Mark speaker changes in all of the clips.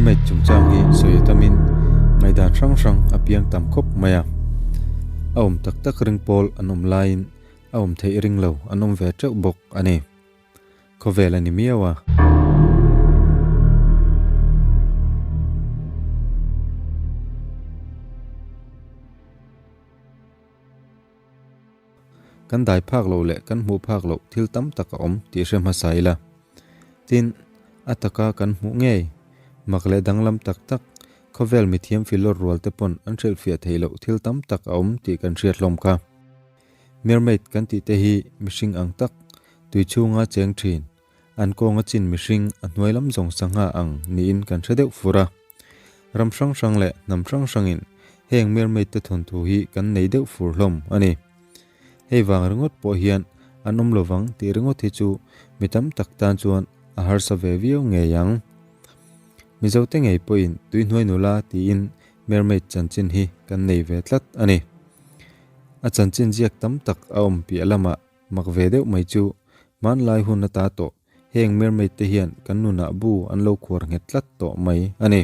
Speaker 1: Mermaid chungchang hi sawi tamin ngaihdan hrang hrang a piang tam khawp mai a. A awm tak tak ring pawl an awm laiin a awm theih ring lo an awm ve teuh bawk a ni. Khawvel a ni miau a. Kan dai phak loh leh kan hmuh phak loh thil tam tak a awm tih hre hmasa ila. Tin, a taka kan hmuh ngei, mak leh danglam tak tak, khawvel mithiam filawr rual te pawn an hrilhfiah theih loh thil tam tak a awm tih kan hriat hlawm kha. Mermaid kan tih te hi mihring ang tak, tui chhunga cheng thin, an kawnga chin mihring a hnuai lam zawng sangha ang niin kan hre deuh fur a. Ram hrang hrang leh hnam hrang hrangin heng mermaid te thawnthu hi kan nei deuh fur hlawm a ni. Hei vang ringawt pawh hian an awm lovang tih ringawt hi chu mi tam tak tan chuan a harsa ve viau ngei ang. Mizote ngei pawhin tuihnuai nula tiin mermaid chanchin hi kan nei ve tlat a ni. A chanchin ziak tam tak a awm piah lamah mak ve deuh mai chu hmanlai hun ata tawh heng mermaid te hian kan nunah bu an lo khuar nghet tlat tawh mai a ni.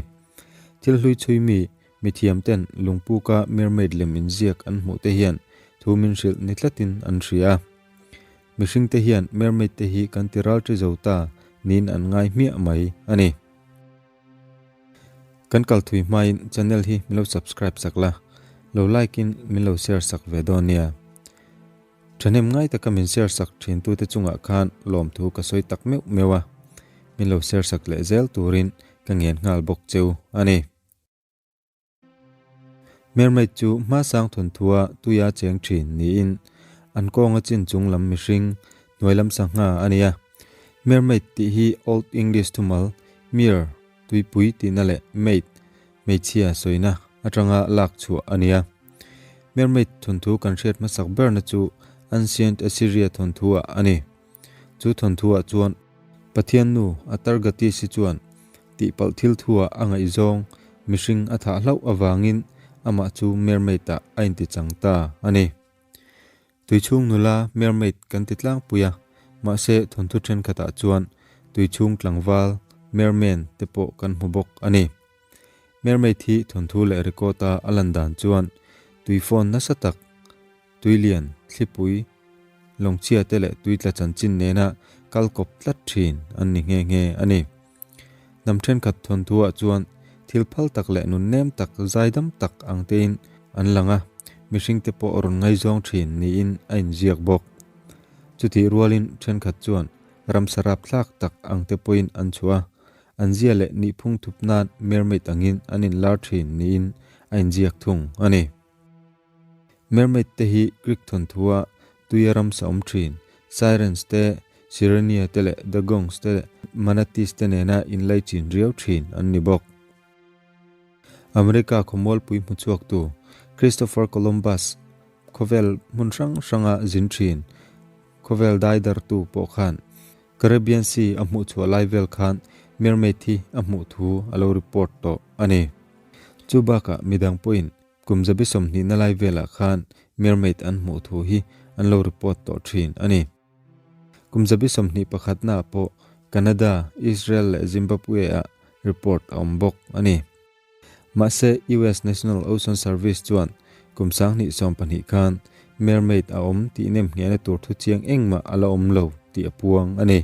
Speaker 1: Thil hlui chhui mi mithiam ten lungpuka mermaid lem inziak an hmuh te hian thu min hrilh ni tlatin an hria a. Mihring te hian mermaid te hi kan ti ral ṭi zo ta niin an ngai hmiah mai a ni. Kan kal thui hmain channel hi min lo subscribe sak la, lo like in min lo share sak ve dawn nia. Thahnem ngai taka min share sak thin tute chungah khan lawmthu ka sawi tak meuh meuh a, min lo share sak leh zel turin ka ngen nghal bawk cheu a ni. Mermaid chu hmasang thawnthua tuia cheng thin niin an kawnga chin chung lam mihring hnuai lam sangha a ni a. Mermaid tih hi Old English thumal mere, tuipui tihna leh maid, hmeichhia sawina atanga lak chhuah a ni a. Mermaid thawnthu kan hriat hmasak berna chu Ancient Assyria thawnthuah a ni. Chu thawnthuah chuan Pathian nu Atargatis-i chuan Tihpalh thil thuah a ngaihzawng mihring a thah hlauh avangin amah chu mermaid-ah a intichang ta a ni. Tuichhung nula mermaid kan ti tlangpui a, mahse thawnthu thenkhatah chuan tuichhung tlangval, merman, te pawh kan hmu bawk a ni. Mermaid hi thawnthu leh record-a a lan dan chuan tuifawn nasa tak, Tuilian, thlipui, lawngchhia te leh tuitla chanchin nena kal kawp tlat thin an ni nghe nghe a ni. Hnam thenkhat thawnthuah chuan thil phal tak leh nun nem tak, zaidam tak ang tein an lang a, mihringte pawh rawn ngaizawng thin niin a inziak bawk. Chutih rualin thenkhat chuan ramsa rapthlak tak ang te pawhin an chhuah a, an zia leh nihphung thup nan mermaid angin an inlar thin niin a inziak thung a ni. Mermaid te hi Greek thawnthua tuia ramsa awm thin, Sirens te, Sirenia te leh Dugongs te leh Manatees te nena inlaichin riau thin an ni bawk. America khawmualpui hmuchhuaktu Christopher Columbus khawvel hmun hrang hranga zin thin khawvel daidartu pawh khan Caribbean Sea a hmuhchhuah lai vel khan mermaid hi a hmuh thu a lo report tawh a ni. Chu bakah midang pawhin Kum zabi sawmhnihna lai velah khan mermaid an hmuh thu hi an lo report tawh thin a ni. Kum zabi 21 naah pawh Canada, Israel leh Zimbabwe-ah report a awm bawk a ni. Mahse, US National Ocean Service chuan kum 2012 khan mermaid a awm tih nem nghehna tur thu chiang engmah a la awm lo tih a puang a ni.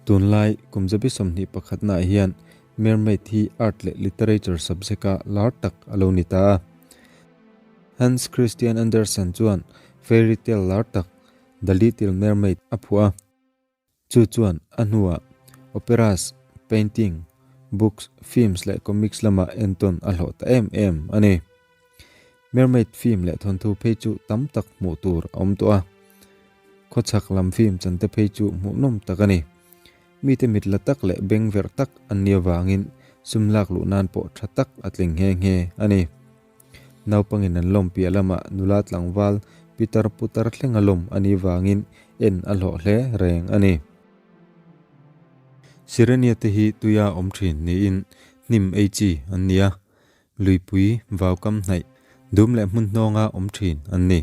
Speaker 1: Tunlai kum zabi 21 naah hian Mermaid hi art leh literature subject-a lar tak a lo ni ta a. Hans Christian Andersen chuan fairy tale lar tak The Little Mermaid a phuah a. Chu chuan a hnuah operas, painting, books, films leh comics lamah entawn a hlawh ta em em a ni. Mermaid film leh thawnthu phei chu tam tak hmuh tur a awm tawh a. Khawchhak lam film chante phei chu hmuhnawm tak a ni. Mite mit la tak leh beng verh tak an nih avangin sum lak luh nan pawh tha tak a tling nghe nghe a ni. Naupangin an lawm piah lamah nula tlangval pitar putar thleng a lawm a nih vangin en a hlawh hle reng a ni. Sirenia te hi tuia awm thin niin hnim ei chi an ni a, luipui vaukam hnaih dum leh hmun hnawnga awm thin an ni.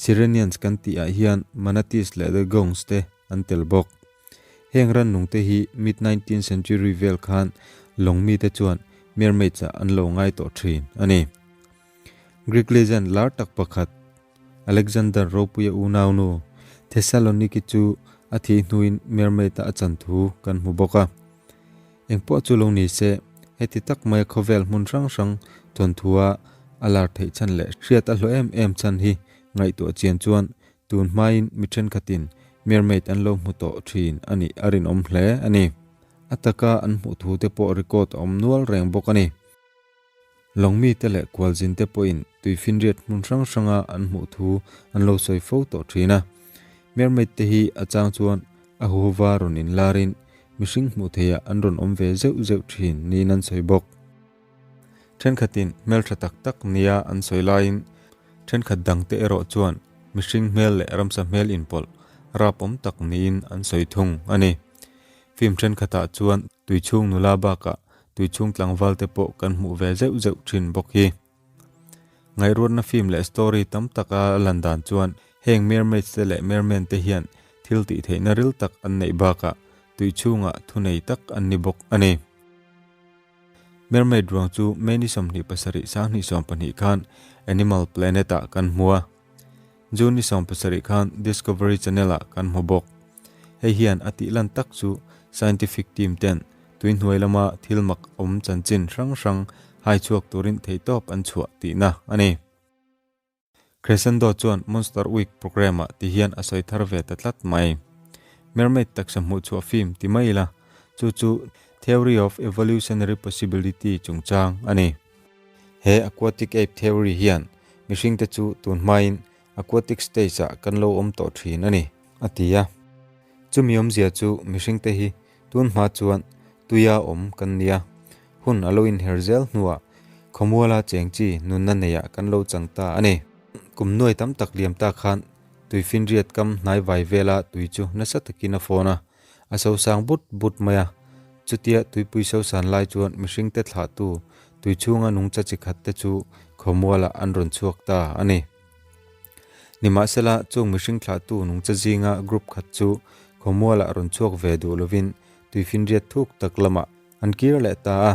Speaker 1: Sirenians kan tihah hian manatees leh dugongs te an tel bawk. Heng rannung te hi mid nineteenth century vel khan Lawng mite chuan mermaids-ah an lo ngai tawh thin a ni. Greek legend lar tak pakhat, Alexander ropuia unaunu Thessaloniki chu a thih hnuin mermaid-a a chan thu kan hmu bawk a. Engpawh chu lo ni se, heti tak maia khawvel hmun hrang hrang thawnthu-a a lar theih chhan leh hriat a hlawh em em chhan hi ngaihtuah chian chuan tun hmain mi thenkhatin mermaid an lo hmu tawh thin a nih a rinawm hle a ni. A taka an hmuh thu te pawh record a awm nual reng bawk a ni. Lawng mite leh kualzin te pawhin tuifinriat hmun hrang hranga an hmuh thu an lo sawi fo tawh thin a. Mermaid te hi a chang chuan a huhova rawn inlarin mihring hmuh theiah an rawn awm ve zeuh zeuh thin niin an sawi bawk. Thenkhatin hmeltha tak tak nia an sawi laiin thenkhat dangte erawh chuan mihring hmel leh ramsa hmel inpawlh rapawm tak niin an sawi thung a ni. Film thenkhatah chuan tuichhung nula bakah Tuichhung tlangval te pawh kan hmuh ve zeuh zeuh thin bawk hi. Ngaihruatna film leh story tam taka a lan dan chuan heng mermaids te leh mermen te hian thil tih theihna ril tak an neih bakah tuichhungah thunei tak an ni bawk a ni. Mermaid ruang chu May ni 27 2012 khan Animal Planet ah kan hmu a. June ni 17 khan Discovery Channel ah kan hmu bawk. Hei hian a tih lan tak chu scientific team ten tuihnuai lama thil mak awm chanchin hrang hrang hai chhuak turin theihtawp an chhuah tihna a ni. Crescendo chuan Monster Week programme ah ti hian a sawi thar ve ta tlat mai. Mermaid taksa hmuh chhuah film ti mai ila, chu chu Theory of Evolutionary Possibility chungchang a ni. He Aquatic Ape Theory hian mihringte chu tun hmain aquatic stage ah kan lo awm tawh thin a ni, a ti a. Chumi awmzia chu mihringte hi tun hma chuan tuia awm kan nia, hun a lo inher zel hnuah khawmuala cheng chi nunna neiah kan lo chang ta a ni. Kum nuai tam tak liam ta khan tuifinriat kam hnai vai vela tui chu nasa takin a fawn a, A sosang but but mai a, chutia tuipui sosan lai chuan mihringte thlahtu tui chhunga nungcha chi khat te chu khawmualah an rawn chhuak ta a ni. Nimahsela, chung mihring thlahtu nungcha zinga group khat chu khawmualah rawn chhuak ve duh lovin tuifinriat thuk tak lamah an kir leh ta a.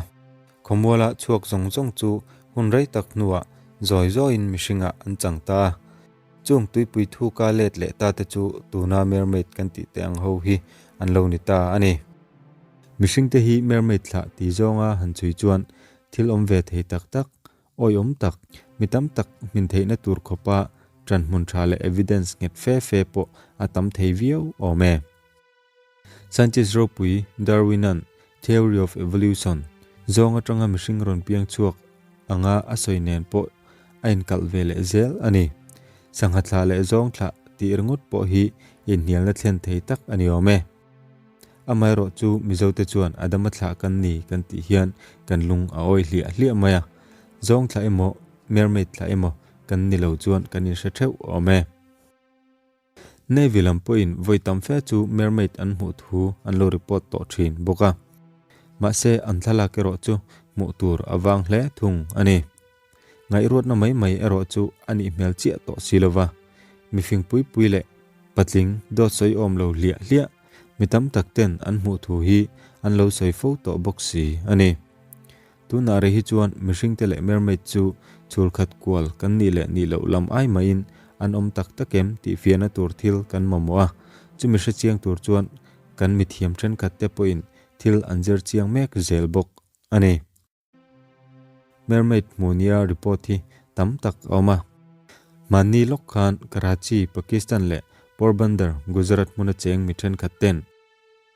Speaker 1: Khawmuala chhuak zawng zawng chu hun rei tak hnuah zawi zawiin mihringah an chang ta a. Chung tuipui thuka let leh ta te chu tuna mermaid kan tih te ang ho hi an lo ni ta a ni. Mihring te hi mermaid thlah ti zawnga han chhui chuan thil awm ve thei tak tak, awiawm tak, mi tam tak hmin theihna tur khawpa ṭan hmun ṭha leh evidence nghet fe fe pawh a tam thei viau awm e. Scientist ropui Darwin-a'n Theory of Evolution zawng atanga mihring rawn piang chhuak anga a sawi nen pawh a inkalh ve leh zel a ni. Sangha thlah leh zawng thlah tih ringawt pawh hi inhnialna thlen thei tak a ni awm e. Amaherawh chu Mizote chuan Adama thlah kan ni kan tih hian kan lung a awi hliah hliah mai a, zawng thlah emaw mermaid thlah emaw kan ni lo chuan kan inhre theuh awm e. Navy lam pawhin vawi tam fe chu mermaid an hmuh thu an lo report tawh thin bawk a. Mahse an thlalak erawh chu hmuh tur a vang hle thung a ni. Ngaihruatna mai mai erawh chu a nih hmel chiah tawh si lova, mifing pui pui leh patling dawt sawi awm lo hliah hliah mi tam tak ten an hmuh thu hi an lo sawi fo tawh bawk si a ni. Tunah rei hi chuan mihringte leh mermaid chu chhul khat kual kan nih leh nih loh lam ai maiin an awm tak tak em tih fiahna tur thil kan mamawh a, chumi hre chiang tur chuan kan mithiam thenkhat te pawhin thil an zir chiang mek zel bawk a ni. Mermaid hmuh nia report hi tam tak a awm a. Hmanni lawk khan Karachi, Pakistan leh Porbandar, Gujarat hmuna cheng mi thenkhat ten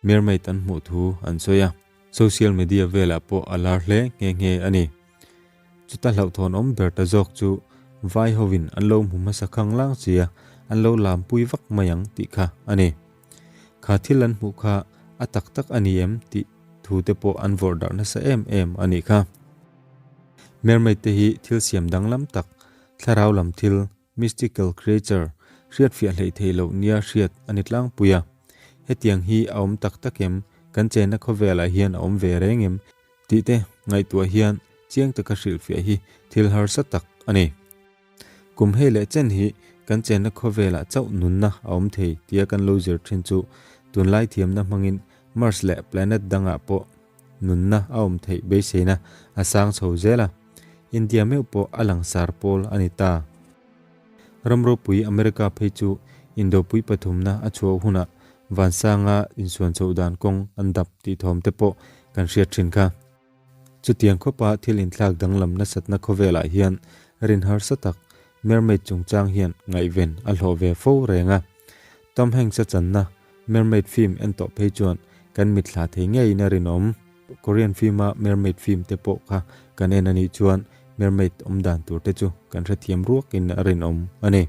Speaker 1: Mermaid an hmuh thu an sawi a, social media velah pawh a lar hle nghe nghe a ni. Chuta hlauhthawn awm ber ta zawk chu vai hovin an lo hmu hmasa khang lang sia an lo lampui vak mai ang tih kha a ni. Kha thil an hmuh kha a tak tak a ni em tih thu te pawh an vawrh darh nasa em em a nih kha. Mermaid te hi thil siam danglam tak, thlarau lam thil, Mystical creature, hriatfiah hleih theih loh nia hriat a ni tlangpui a. Hetiang hi a awm tak tak em? Kan chenna khawvelah hian a awm ve reng em? Tih te ngaihtuah hian chiang taka hrilhfiah hi thil harsa tak a ni. Kum hei leh chen hi kan chenna khawvelah chauh nunna a awm thei tia kan lo zir thin chu tunlai thiamna hmangin Mars leh planet dangah pawh. nunna a awm theih beiseina a sang chho zel a, India meuh pawh a langsar pawl a ni ta. Ram ropui America phei chu indopui pathumna a chhuah hunah vansanga insuan chhoh dan kawng an dap tih thawm te pawh kan hriat thin kha. Chutiang khawpa thil inthlak danglam nasatna khawvelah hian rin harsa tak mermaid chungchang hian ngaihven a hlawh ve fo reng a. Tom Hanks-a channa mermaid film en tawh phei chuan kan mitthla thei ngeiin a rinawm. Korean film-a mermaid film te pawh kha kan en a nih chuan mermaid awm dan tur te chu kan hrethiam ruakin a rinawm a ni.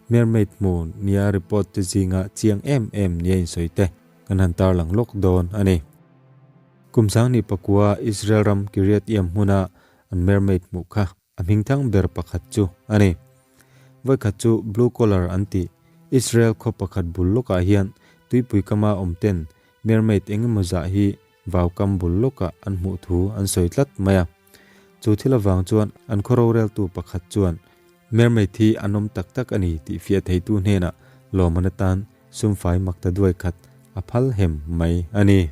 Speaker 1: Mermaid hmu nia report te zinga chiang em em nia insawi te kan han tarlang lawk dawn a ni. Kum sanghnih pakua Israel ram Kiryat Yam hmuna an mermaid hmuh kha a hmingthang ber pakhat chu a ni. Vawikhat chu Blue Collar an tih Israel khaw pakhat bul lawkah hian tuipui kama awm ten mermaid eng emaw zah hi vau kam bul lawkah an hmuh thu an sawi tlat mai a. Chu thil avang chuan an khaw roreltu pakhat chuan mermaid hi an awm tak tak a ni tih fiah theitu hnenah lawmman atan sumfai makta duai khat a phal hem mai a ni.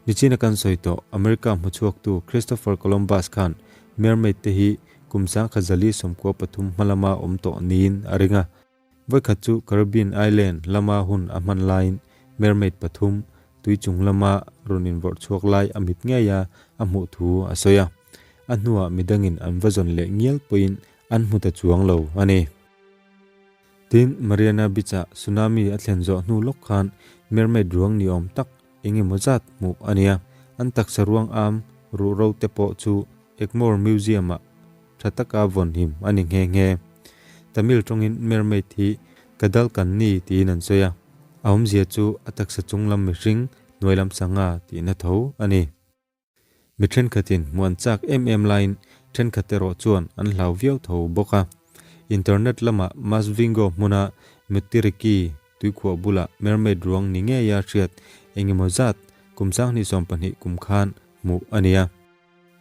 Speaker 1: Nichina kan sawi tawh, America hmuchhuaktu Christopher Columbus khan mermaid te hi kum 1043 hma lama awm tawh niin a ring a. Vawikhat chu Caribbean Island lama hun a hman laiin mermaid pathum tui chung lama rawn invawrh chhuak lai a mit ngei a a hmuh thu a sawi a. A hnuah midangin an va zawn leh ngial pawhin an hmu ta chuang lo a ni. Tin, Mariana Beach-ah tsunami a thlen zawh hnu lawk khan mermaid ruang ni awm tak eng emaw zat hmuh a nia. An taksa ruang am ruh ro te pawh chu Egmore Museum-ah tha taka vawn him a ni nghe nghe. Tamil tawngin mermaid hi Kadal Kanni tiin an sawi a, a awmzia chu a taksa chunglam mihring hnuailam sangha tihna tho a ni. Mi thenkhatin hmuh an chak em em laiin thenkhat erawh chuan an hlau viau tho bawk a. Internet lamah Masvingo hmuna Mutiriki tuikhuah bulah mermaid ruang ni ngeia hriat engemaw zat kum 2020 kum khan hmuh a ni a.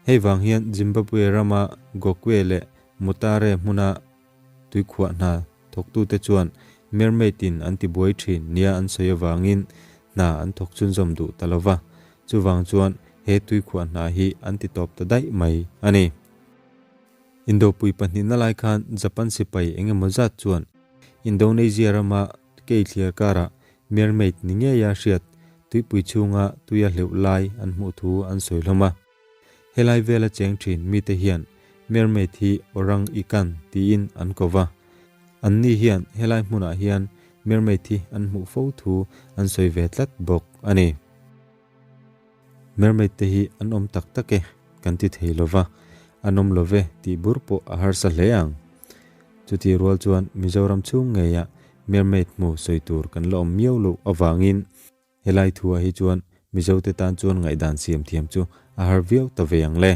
Speaker 1: Hei vang hian Zimbabwe rama Gokwe leh Mutare hmuna Tuikhuah hna thawktute chuan mermaid in an tibuai thin nia an sawi avangin hna an thawk chhunzawm duh ta lo va, chuvang chuan he tuikhuah hna hi an ti tawp ta daih mai a ni. Indopui pahnihna lai khan Japan sipai eng emaw zat chuan Indonesia rama kei thliar karah mermaid ni ngeia hriat tuipui chhunga tuia hleuh lai an hmuh thu an sawi hlawm a. Helai vela cheng thin mite hian mermaid hi orang ikan tiin an ko va. Anni hian helai hmunah hian mermaid hi an hmuh fo thu an sawi ve tlat bawk a ni. Mermaid te hi an awm tak tak e kan ti thei lo va, an awm lo ve tih bur pawh a harsa hle ang. Chutih rual chuan Mizoram chhung ngeiah mermaid hmu sawi tur kan la awm miau loh avangin Helai thuah hi chuan Mizote tan chuan ngaihdan siam thiam chu a har viau ta ve ang le.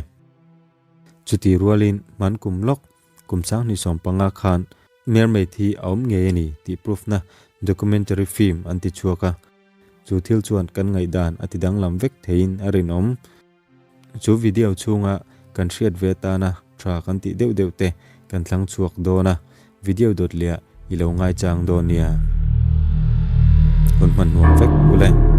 Speaker 1: Chuti rualin hman kum lawk, kum 2015 khan mermaid hi a awm ngei a ni tih proof na documentary film an ti chhuak a. Chu thil chuan kan ngaihdan a ti danglam vek theiin a rinawm. Chu video chhunga kan hriat ve atana tha kan tih deuh deuh te kan thlang chhuak dawn a, video dawt leh ah i lo ngaichang dawn nia. Hun hman nuam vek u le.